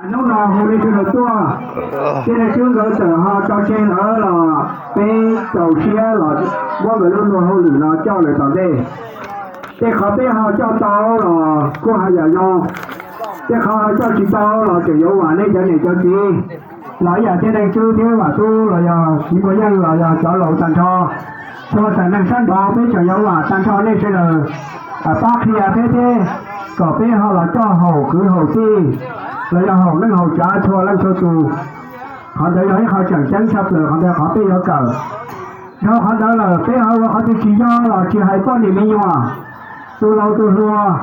Hnub no hu nej sawv daws tuaj, thiab nej twb nkawd tawm ho tso tseg lawm los peb txaus siab los muab nkawd lub luag hauj lwm no coj lawm tom ntej. Tej qhov peb ho coj tau los kuj ho yam zoo, tej qhov ho coj tsis tau los tseem yuav vam nej cov niam cov txiv los ib yam thiab, Neej Tswb thiab Vam Tub los yog Txiv Npuag Yeej los yog cov laus tag nrho, txhua txhia neeg sab nraud peb tseem yuav vam tag nrho nej sawv daws pab qhia peb thiab, kom peb ho los coj haum kwv haum tij los yog haum neej haum tsav txhua leej txhua tus. Qhov ntawd yog ib qho tseem ceeb tshaj plaws, qhov ntawd qhov peb yuav kawm. Dhau qhov ntawd lawm peb ho ua qhov twg tsis yog los tsis hais poj niam me nyuam, tus laus tus hluas,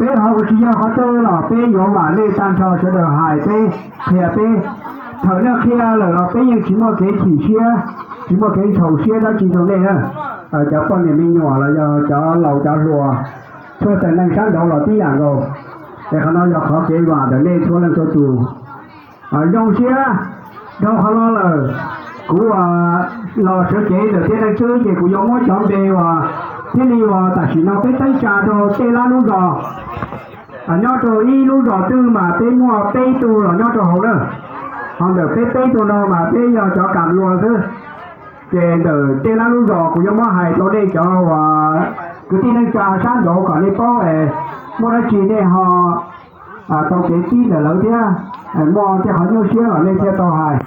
peb ho ua tsis yog qhov twg los peb yuav vam nej tag nrho sawv daws hais peb, qhia peb. Thaum nej qhia lawm los peb yeej tsis muaj kev chim siab, tsis muaj kev ntxhov siab dab tsi rau nej na. Cov poj niam me nyuam los yog cov laus cov hluas, txhua txhia neeg sab nraud los tib yam nkaus. Es qhov no yog qhov kev vam ntawm nej txhua leej txhua tus. Zoo siab, dhau qhov no lawm, kuv los sawv cev ntawm thiab Neej Tswb ces kuv yuav muab cov npe uas thiaj li uas tam sim no peb teeb tsa rau Tej Lab lub zos. Nyob rau ib lub zos twg mas peb muaj peb tug los nyob rau hauv na. Ho ntawm peb peb tug no mas peb yog cov kam luas xwb. Ces ntawm Tej Lab lub zos kuv yuav muab hais rau nej cov uas kwv tij neej tsa sab nraud kom nej paub es muaj dab tsi nej ho tau kev txib ntawm lawv thiab, muaj tej qhov nyuaj siab los nej thiaj tau hais.